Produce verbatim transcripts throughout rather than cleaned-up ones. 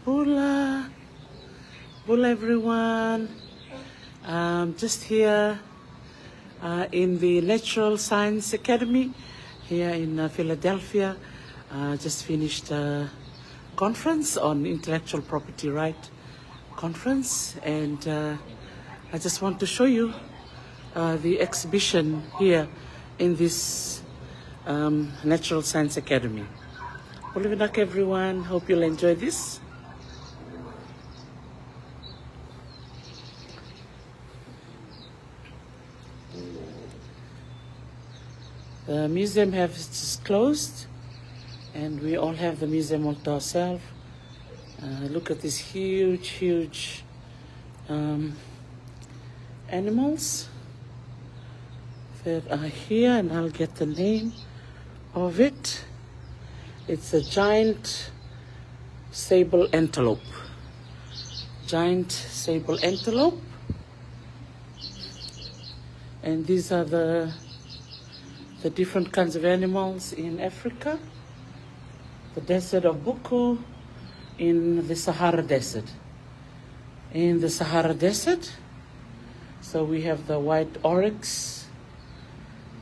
Bula, bula everyone. Um, just here uh, in the Natural Science Academy here in uh, Philadelphia. Uh, just finished a conference on intellectual property right conference, and uh, I just want to show you uh, the exhibition here in this um, Natural Science Academy. Bula vinaka everyone, hope you'll enjoy this. The museum has just closed, and we all have the museum all to ourselves. Uh, look at these huge, huge um, animals that are here, and I'll get the name of it. It's a giant sable antelope. Giant sable antelope. And these are the the different kinds of animals in Africa, the desert of Buku, in the Sahara Desert. In the Sahara Desert, so we have the white oryx,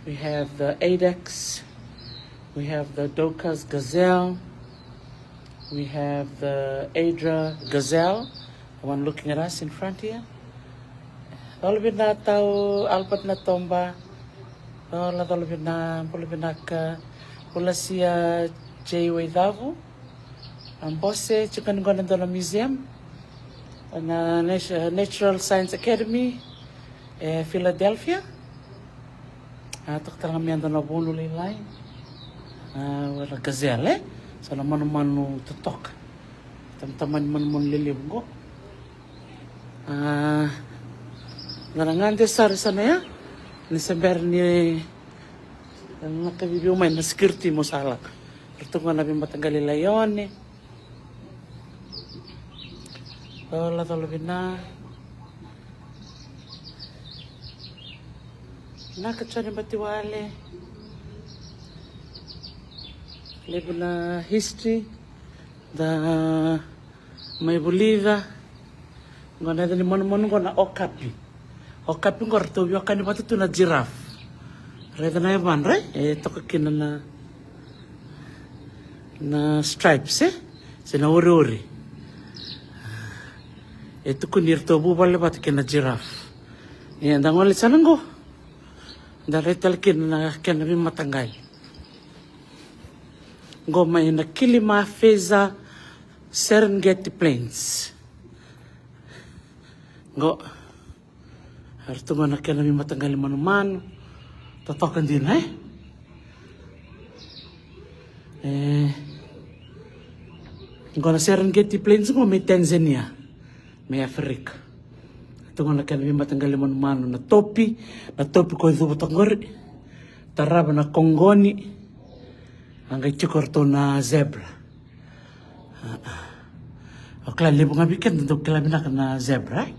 we have the adex, we have the Docas gazelle, we have the Adra gazelle, the one looking at us in front here. Cola vina tau Albert Natoba. Cola, cola vina, bula vinaka. Bula sia J Waicavu. A bose tiko ni qo na dua na museum na Nat- Natural Science Academy e Philadelphia. A toka tale ga me dua na vunu lailai. A wera gazelle, e? So na manumanu totoka. Tamtamani manumanu lelevu qo. A, na gade sara sa na ya ni se bera ni na ka viviu mai na security mo sa lako. Ratou ga na veimataqali laione. Cola, cola vina. Vinaka Jone Batiwale. Levu na history da mai vulica. Qo na yaca ni manumanu qo na okapi. Okapi qo ratou veiwekani vata tu na giraffe. Raica na yavadra e toka kina na na stripes, e? Se na oreore. E tukuni iratou vuvale vata kei na giraffe. Ia da gole sara qo. Da rai tale kina na kena veimataqali. Qo mai na Kilimafeza Serengeti Plains. Qo. Era tu qo na kena veimataqali manumanu. Totoka dina, e? E, qo na Serengeti Plains qo mai Tanzania, mai Africa. Tu qo na kena veimataqali manumanu na topi, na topi ko e cuva toka qori. Tarava na kogoni. A qai tiko ratou na zebra. O kila levu ga vei keda dau kila vinaka na zebra, e?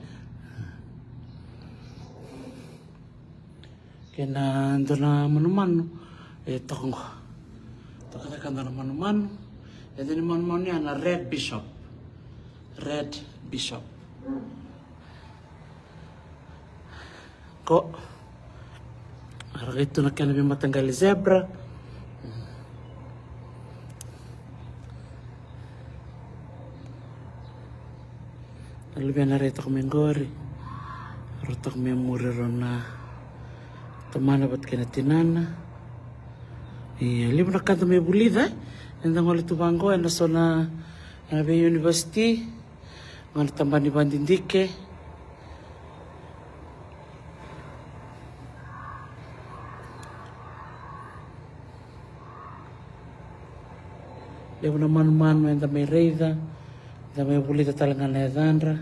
Kei na dua na manumanu e toka qo. Toka cake dua na manumanu. E dua ni manumanu ya na red bishop. Red bishop. Qo. Era qai tu na kena veimataqali zebra. Na luvena rai toka mai qori. Ra toka mai muri rau na tamana vata kei na tinana. Ia, levu na ka da mai vulica, e? Eda gole tu vaqo ena so na, ena vei university. Qo na tabana ni vadidike. Levu na manumanu eda mai raica, eda mai vulica tale ga na yacadra.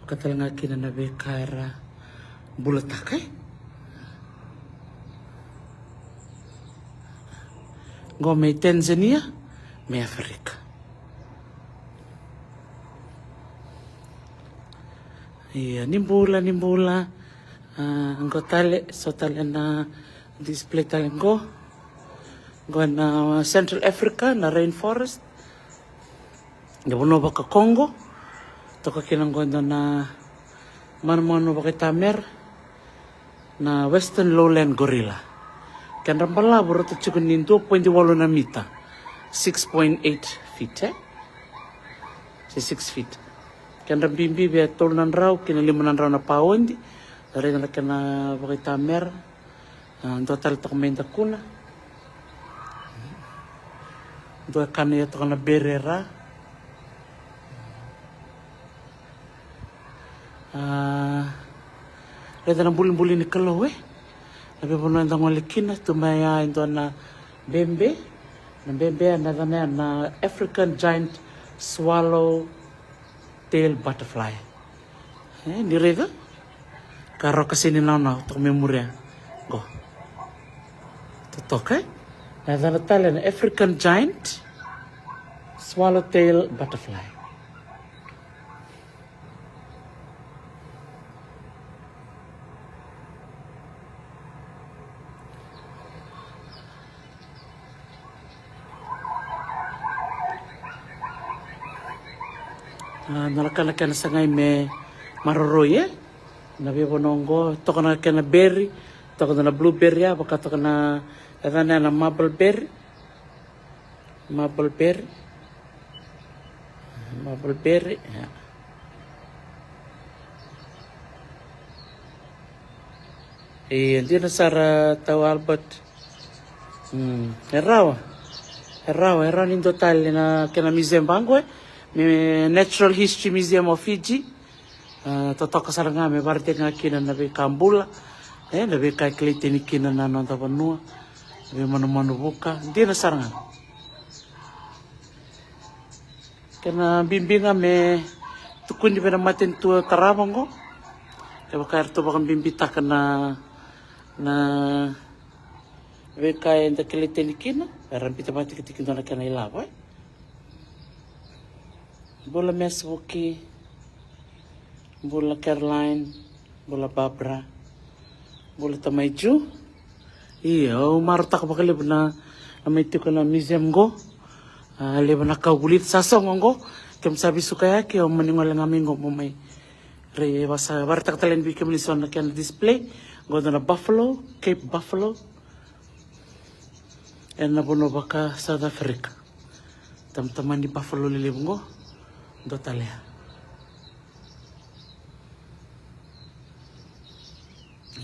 Vaka tale ga kina na veika era bulataka, e? Qo mai Tanzania, mai Africa. Ia, ni bula, ni bula. A, qo tale, so tale na display tale qo. Qo na Central Africa, na rainforest. Na vanua vakakoqo, toka kina qo e dua na manumanu vakaitamera, na western lowland gorilla. Kedra balavu rauta tiko ni dua poidi walu na mita, six point eight feet, e? Se six feet. Kedra bibi vei tolu na drau ki na lima na drau na paodi. Raica na kena vakaitamera. A, dua tale toka mai dakuna. Dua e kana ia toka na beri e ra. A, raica na bulibuli ni Kalou, e. Na veivanua eda gole kina, tu mai ya e dua na bebe. Na bebe na yacana ya na African giant swallow tail butterfly. E, ni raica? Ka roka seni naonao, toka mai muria. Qo. Totoka, e? Na yacana tale na African giant swallowtail butterfly. A, na laka na kena sagai me maroroi, e? Na veivanua oqo, toka na kena beri, toka na blueberry, a, vaka toka na, e, yacana na marble berry. Marble berry. Marble berry, ya. E, dina sara tau Albert. Mm, e rawa. E rawa, e rawa ni dua tale na kena museum vaqo, e. Me Natural History Museum of Fiji. A, totoka sara ga me vakaraitaka ga kina na veika bula, e, na veika e kilai tani kina na noda vanua, na veimanumanu vuka, dina sara ga. Kena bibi ga me tukuni vei na matanitu tarava oqo. Kevaka eratou vakabibitaka na, na veika eda kilai tani kina, era biuta vakatikitiki dua na kena ilavo, e. Bula Mesvuki, bula Caroline, bula Barbara, bula tamai Ju. Ia, au marautaka vakalevu na, na mai tiko na museum qo. A, levu na ka au vulica sa sogo qo. Keimami sa veisukayaki, au mani gole ga mai qo mo mai rai, vasa, vakaraitaka tale yani vei kemuni so na kena display. Qo dua na buffalo, Cape buffalo. Ena vanua vaka South Africa. Tamtamani buffalo lelevu qo. Dua tale ya.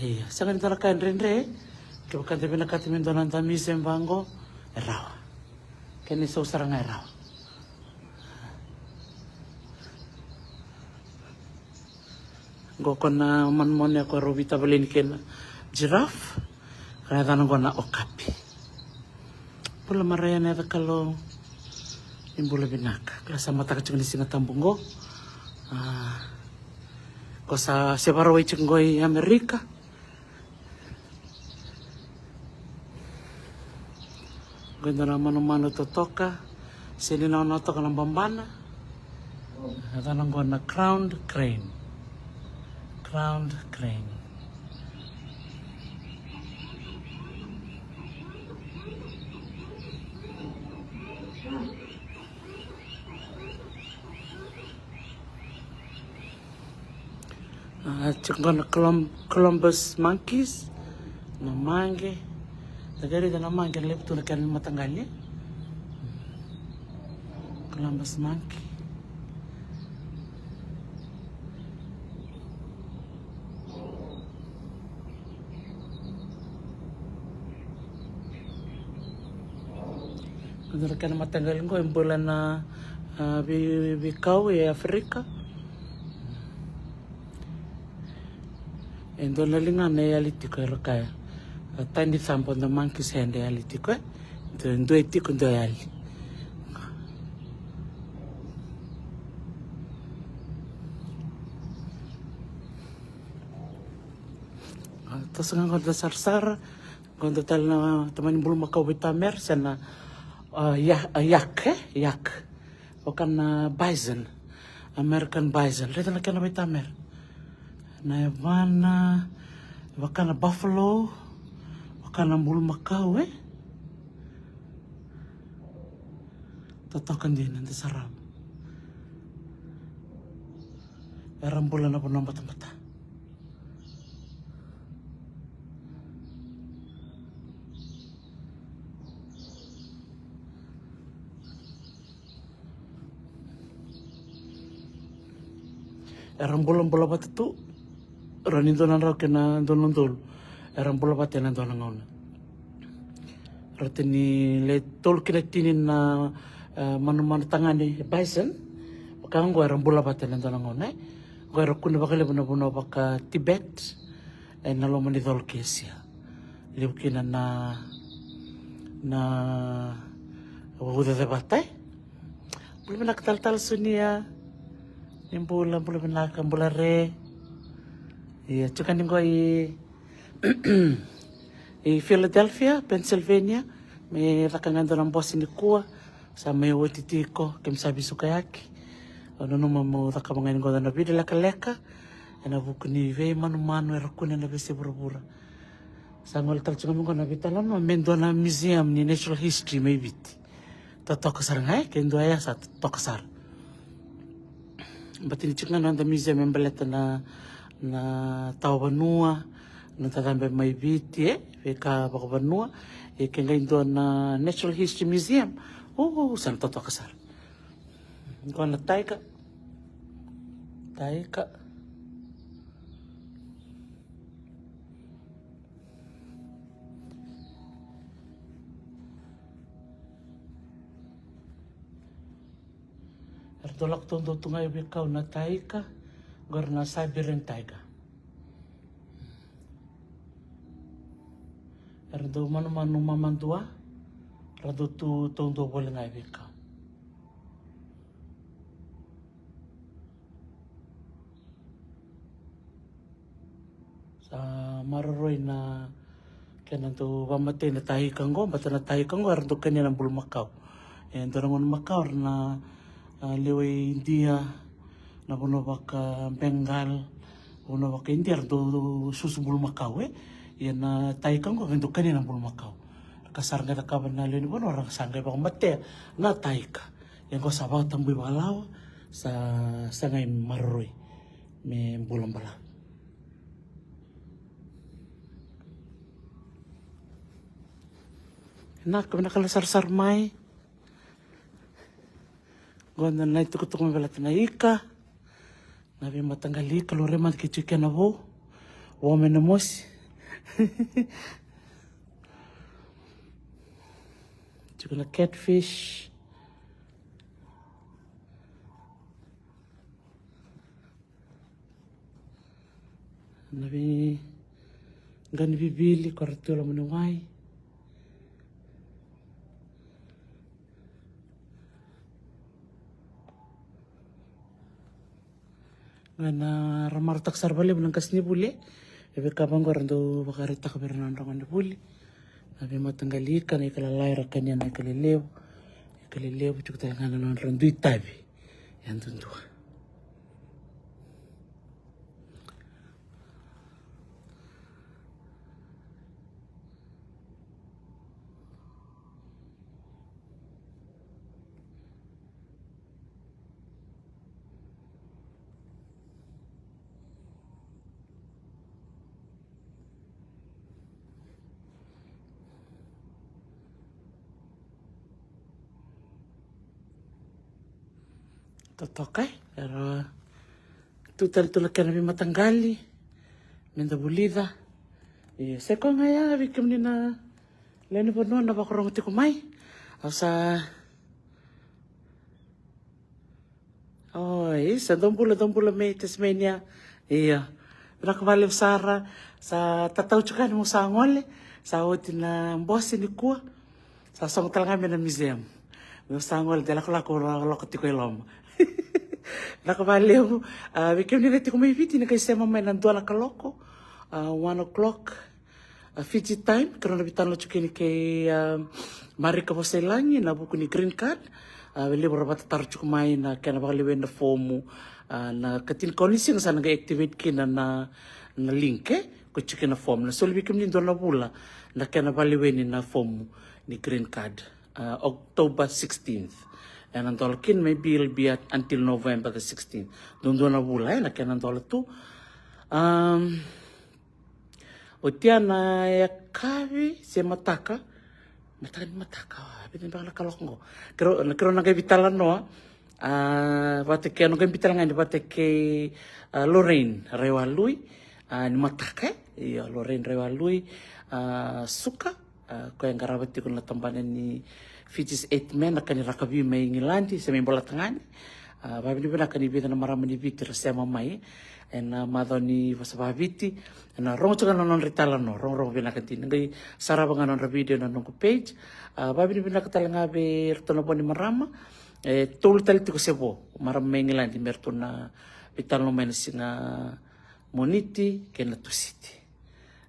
Ia, sega ni dua na ka e dredre. Kevaka da vinakata me dua na da museum vaqo, e rawa. Kena isau sara ga e rawa. Qo ko na manumanu ya ko rau veitavaleni kei na giraffe. Ka yacana qo na okapi. Bula marama, na yaca Kalou. Ni bula vinaka. Kila sa mataka tiko ni Siga Tabu qo. A, ko sa se vakarau tiko qo i Amerika. Qo e dua na manumanu totoka. Seni na nona toka na babana. Yacana qo na crowned crane. Crowned crane. A, tiko qo na Colum-, Columbus monkeys. Na maqe. Da qai raica na maqe na levu tu na kena mataqali. Columbus monkey. Dua na kena mataqali qo e bula na, a, vei, veikau e Africa. E dua na ligana e yali tiko, era kaya. A, tiny thumb on the monkey's hand e yali tiko, e. Dua, dua e tiko, dua e yali. A, toso ga qo dua sarasara. Qo dua tale na tamani bulumakau veitamera se na, a, ya-, a, yak, e? Yak. Vaka na bison. American bison. Raica na kena veitamera. Na yavana, vaka na buffalo, vaka na bulumakau, e? Totoka dina, da sarava. Era bula na vanua batabata. Era bulabula vata tu. Ra ni dua na drau kei na dua na udolu. Era bula vata ena dua na gauna. Ra tini le tolu ki na tini na, eh, manumanu tagane bison. Vaka oqo era bula vata ena dua na gauna, eh. Oqo era kune vakalevu na vanua vaka Tibet, ena loma ni colo ki Asia. Levu kina na, na vaucece vata, eh. Bula vinaka talatala Sunia. Ni bula, bula vinaka, bula re. Ia, tukani qo i, i Philadelphia, Pennsylvania. Me caka ga e dua na bose nikua. Sa mai oti tiko, keimami sa veisukayaki. Au nanuma meu cakava ga ni qo na video lekaleka. Ena vuku ni veimanumanu era kune ena veiyasai vuravura. Sa gole tale tiko mai qo na veitalanoa me dua na museum ni natural history mai Viti. Totoka sara ga, e, ke dua ya sa totoka sara. Baleta ni tiko ga na noda museum me baleta na, na tawa vanua, na tacabe mai Viti, e, veika vakavanua, e, ke qai dua na Natural History Museum. O, sa na totoka sara. Qo na taika. Taika. Era dau lako taudua tu ga e veikau na taika, qori na Siberian tiger. Era dau manumanu mamadua, ra dau tu taudua voli ga e veikau. Sa maroroi na kena dau vakamatei na taika qo, baleta na taika qo era dau kania na bulumakau. E dua na gauna makau era na, a, lewe i Idia, na vanua vaka Bengal, vanua vaka Idia era dau susu bulumakau, e. Ia na taika qo e dau kania na bulumakau. Ka sa ra qai cakava na lewe ni vanua ra sa qai vakamatea na taika. Ia qo sa vakatabui vakalawa, sa, sa qai maroroi me bula balavu. Na ka vinaka, la sarasara mai. Qo na itukutuku me baleta na ika. Na veimataqali ika, laurai mada ke tiko kina na vo. Vo mai na mosi. Tiko na catfish. Na veiqanivivili ko ra tu e loma ni wai. Ga na ra marautaka sara vakalevu na qasenivuli. E veika vaqo ra dau vakaraitaka vei ira na nodra gonevuli. Na veimataqali ika, na ika lalai ra kania, na ika lelevu. Ika lelevu tiko tale ga na nodra dui tavi. Yadudua. Totoka, e? Era tu tale tu na kena veimataqali me da vulica. Ia, se koya ga ya vei kemuni na lewe ni vanua na vakarogo tiko mai. Au sa, oi, sa dou bula, dou bula mai Tasmania. Ia. Vinaka vakalevu sara, sa tatau tiko yani meu sa gole, sa oti na bose nikua. Sa sogo tale ga mai na museum. Meu sa gole de lakolako, lakolako tiko e loma. Vinaka vakalevu, a, vei kemuni na tiko mai Viti, ni qai sema mai na dua na kaloko, a, one o'clock, a, Fiji time, keirau na veitalanoa tiko kina kei, a, Marika Vosailagi, na vuku ni green card, a, e levu ra vakatataro tiko mai na kena vakalewena na fomu, a, na ikatinikava ni siga sa na qai activate kina na, na link, e, ko tiko kina na fomu. Na soli vei kemuni dua na vula, na kena vakaleweni na fomu ni green card. A, October sixteenth. Ena dola kina, maybe it'll be at, until November the sixteenth. Duadua na vula, e, na kena dola tu. Um, oti ya na yakavi se mataka. Mataka ni mataka, a, vica beka na kaloko qo. Keirau, na keirau na qai veitalanoa. A, vata kei, na qai veitalanoa ga ni vata kei, a, Lorraine Raiwalui. A, ni mataka, e? Io, Lorraine Raiwalui. A, Suka. A, koya e qarava tiko na tabana ni Fiji's Eighth Man, na ka ni rakavi mai Igiladi, se mai Bolatagane. A, vavinavinaka ni vica na marama ni Viti ra sema mai ena macawa ni Vosa Vaviti. Ena rogo tiko na nodra italanoa, rogorogo vinaka dina. Qai sarava ga na nodra video na noqu page. A, vavinavinaka tale ga vei iratou na vo ni marama. E tolu tale tiko se vo marama mai Igiladi me ratou na veitalanoa mai na siga Moniti kei na Tusiti.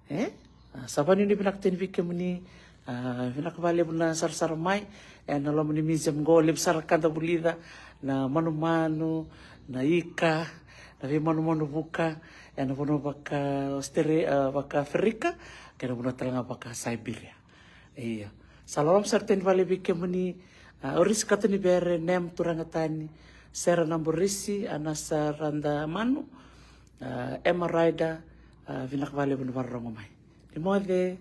E? A, sa vavinavinaka tale vei kemuni. A, vinaka vakalevu na sarasara mai ena loma ni museum qo, levu sara ka da vulica, na manumanu, na ika, na veimanumanu vuka ena vanua vaka Australia, a, vaka Aferika, kei na vanua tale ga vaka Siberia. Ia. Sa loloma sara tale vakalevu vei kemuni. A, Orisi Katonivere, Nem Turagatani, Sera Naborisi, Anasa Radamanu, a, Emma Ryder, a, vinaka vakalevu na vakarorogo mai. Ni moce.